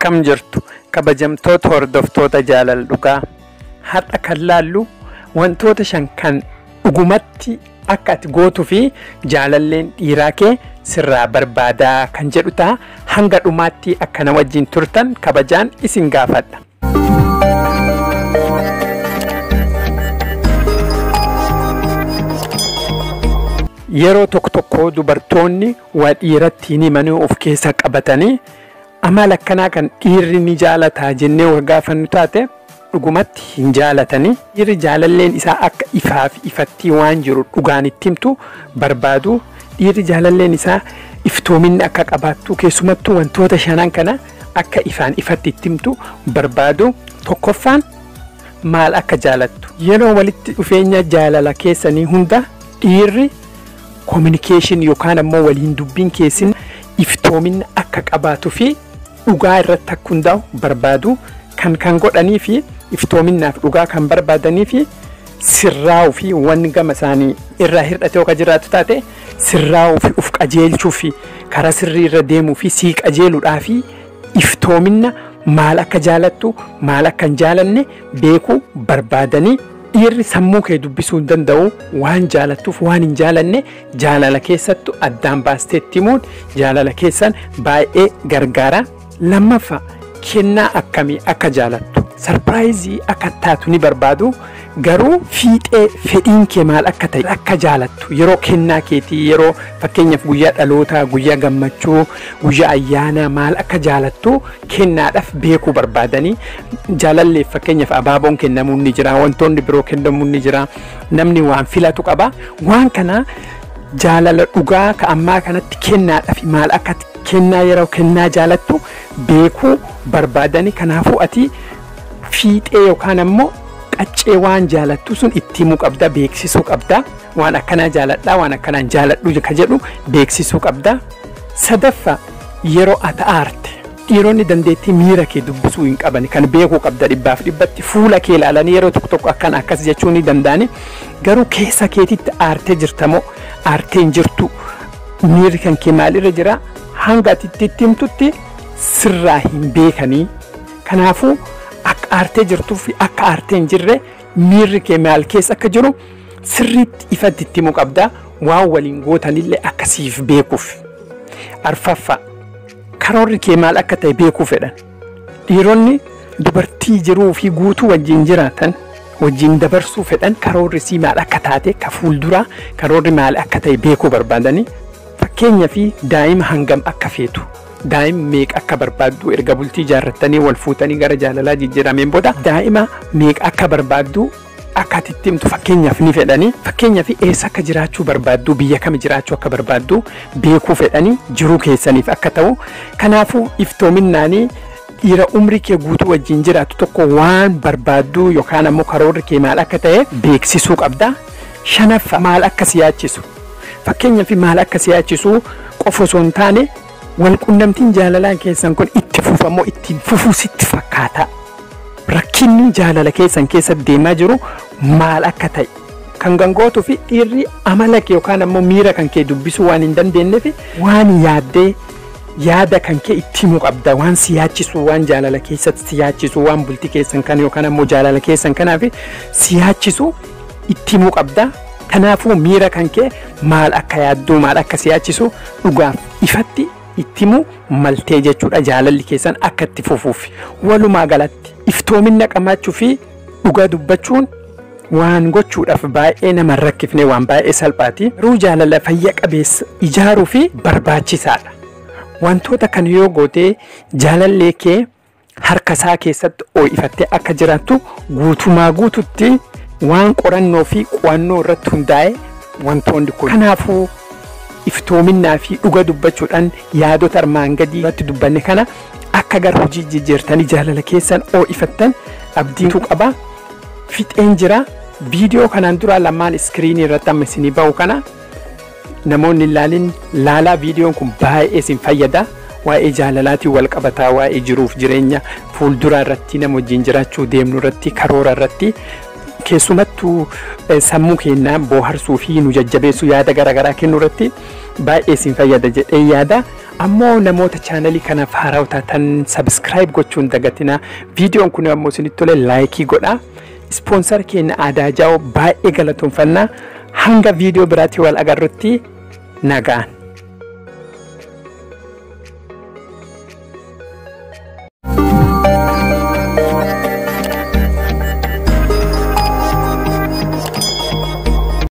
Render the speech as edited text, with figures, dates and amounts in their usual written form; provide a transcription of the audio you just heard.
Akkam jirtu kabajamtoota hordoftoota jaalala dhugaa, har'a kan laallu wantoota 5 kan dhugumatti akka ati gootuu fi jaalalleen dhiiraa kee sirraa barbaadaa kan jedhu ta'a. Hanga dhumaatti akkana wajjin turtan kabajaan isin gaafadha. Yeroo tokko tokko dubartoonni waa dhiiratti hin himanii of keessa qabatanii amala akkanaa kan dhiirri ni jaalataa jennee wal gaafannu taate dhugumatti hin jaalatanii. Dhiirri jaalalleen isaa akka ifaa fi ifatti waan jiru dhugaan itti himtu barbaadu. Dhiirri jaalalleen isaa iftoominni akka qabaattu keessumattuu wantoota 5 kana akka ifaan ifatti itti himtu barbaadu. Tokkoffaan maal akka jaalattu. Yeroo walitti dhufeenya jaalala keessanii hunda dhiirri communication yookaan ammoo waliin dubbiin keessin iftoominni akka qabaatuu fi dhugaa irratti akka hundaa'u barbaadu. Kan godhanii fi iftoominnaaf dhugaa kan barbaadanii fi sirraa'uu fi wanni gama isaanii irraa hir'ate yookaan jiraatu taate sirraa'uu fi of qajeelchuu fi karaa sirrii irra deemuu fi sii qajeeluudhaa fi iftoominna maal akka jaalattu maal akka hin jaalanne beekuu barbaadanii. Dhiirri sammuu kee dubbisuu hin danda'u waan jaalattuuf waan hin jaalanne jaalala keessattu addaan baastee itti himuun jaalala keessan baay'ee gargaara. Lammaffaa kennaa akkamii akka jaalattu sarpiraayizii akka taatu ni barbaadu. Garuu fiixee fedhiin kee maal akka ta'e akka jaalattu yeroo kennaa keetii yeroo fakkeenyaaf guyyaa dhalootaa, guyyaa gammachuu, guyyaa ayyaanaa maal akka jaalattu kennaadhaaf beekuu barbaadanii. Jaalalleef fakkeenyaaf abaaboon kennamuun ni jira, wantoonni biroo kennamuun ni jira, namni waan filatu qaba. Waan kana jaalala dhugaa ka ammaa kanatti kennaadhaaf maal akka kennaa yeroo kennaa jaalattu beekuu barbaadanii. Kanaafuu ati fiixee yookaan ammoo qaccee waan jaalattu sun itti himuu qabda, beeksisuu qabda. Waan akkanaa jaaladhaa, waan akkanaa jaaladhu ka jedhu beeksisuu qabda. Sadaffaa yeroo ati aarte dhiironni dandeettii miira kee dubbisuu hin qaban kan beekuu qabda. 100% fuula kee ilaalanii yeroo tokko tokko akkana akkas jechuu ni danda'ani. Garuu keessa keetitti aartee jirtamoo aartee hin jirtu, miirri kan kee maalirra jira hanga ati itti himtutti sirraa hin beekanii. Kanaafuu akka aartee jirtuu fi akka aartee hin jirre miirri kee maal keessa akka jiru sirriitti ifatti itti himuu qabda. Waan waliin gootanillee akkasiif beekuuf. Arfaffaa karoorri kee maal akka ta'e beekuu fedhan. Dhiironni dubartii jiruu fi guutuu wajjin jiraatan wajjin dabarsuu fedhan karoorri sii maal akka taate ka fuulduraa karoorri maal akka ta'e beekuu barbaadanii. Fakkeenyaa fi daa'ima hangam akka feetu, daa'ima meeqa akka barbaaddu erga bultii ijaarrattanii wal fuutanii gara jaalalaa jijjiirameen booda daa'ima meeqa akka barbaaddu akka ati itti himtu fakkeenyaaf ni fedhanii. Fakkeenyaaf eessa akka jiraachuu barbaaddu, biyya kam jiraachuu akka barbaaddu beekuu fedhanii jiruu keessaniif akka ta'u. Kanaafuu iftoominnaanii dhiira umrii kee guutuu wajjin jiraatu tokko waan barbaaddu yookaan ammoo karoorri kee maal akka ta'e beeksisuu qabda. Shanaffaa maal akka si yaachisu. Fakkeenyaaf maal akka si yaachisu qofa osoo hin taane walqunnamtiin jaalalaa keessan kun itti fufamoo ittiin fufuu sitti fakkaata. Rakkinni jaalala keessan keessa deemaa jiru maal akka ta'e kan gangootuu fi dhiirri amala kee yookaan ammoo miira kan kee dubbisuu waan hin dandeenyeef waan yaaddee yaada kan kee itti himuu qabda. Waan si yaachisu, waan jaalala keessatti si yaachisu, waan bultii keessan kana yookaan ammoo jaalala keessan kanaaf si yaachisu itti himuu qabda. Kanaafuu miira kan kee maal akka yaadduu, maal akka si yaachisu dhugaaf ifatti itti himuu maltee jechuudha jaalalli keessan akka itti fufuuf. Walumaa galatti iftoominna qabaachuu fi dhugaa dubbachuun waan gochuudhaaf baay'ee nama hin rakkifne, waan baay'ee salphaati. Garuu jaalala fayya qabeessa ijaaruu fi barbaachisaadha. Wantoota kana yoo gootee jaalallee kee harka isaa keessatti oo'ifattee akka jiraattu guutumaa guututti waan qorannoo fi qo'annoo irratti hundaa'e wantoonni kun. Kanaafuu iftoominnaa fi dhuga dubbachuudhaan yaadota armaan gadii irratti dubbanne kana akka gara hojii jijjiirtanii jaalala keessan oo'ifattan abdiitu qaba. Fixeen jira. Viidiyoo kanaan dura lamaan iskiriinii irratti amma isinii ba'u kana namoonni ilaalin laalaa. Viidiyoon kun baay'ee isin fayyada. Waa'ee jaalalaatiin wal qabataa, waa'ee jiruuf jireenya fuulduraa irratti nama wajjin jiraachuu deemnu irratti karoora irratti keessumattuu sammuu keenyaa booharsuu fi nu jajjabeessuu yaada garaagaraa kennuu irratti baay'ee isin fayyada jedhee yaada. Ammoo namoota chaanalii kanaaf haaraa taatan subscribe gochuun dagatinaa. Viidiyoon kun ammoo isinitti tole like godhaa. Sponsor keenya Aadaa Jaa'oo baay'ee galatoonfannaa. Hanga viidiyoo biraatti wal agarrutti nagaan.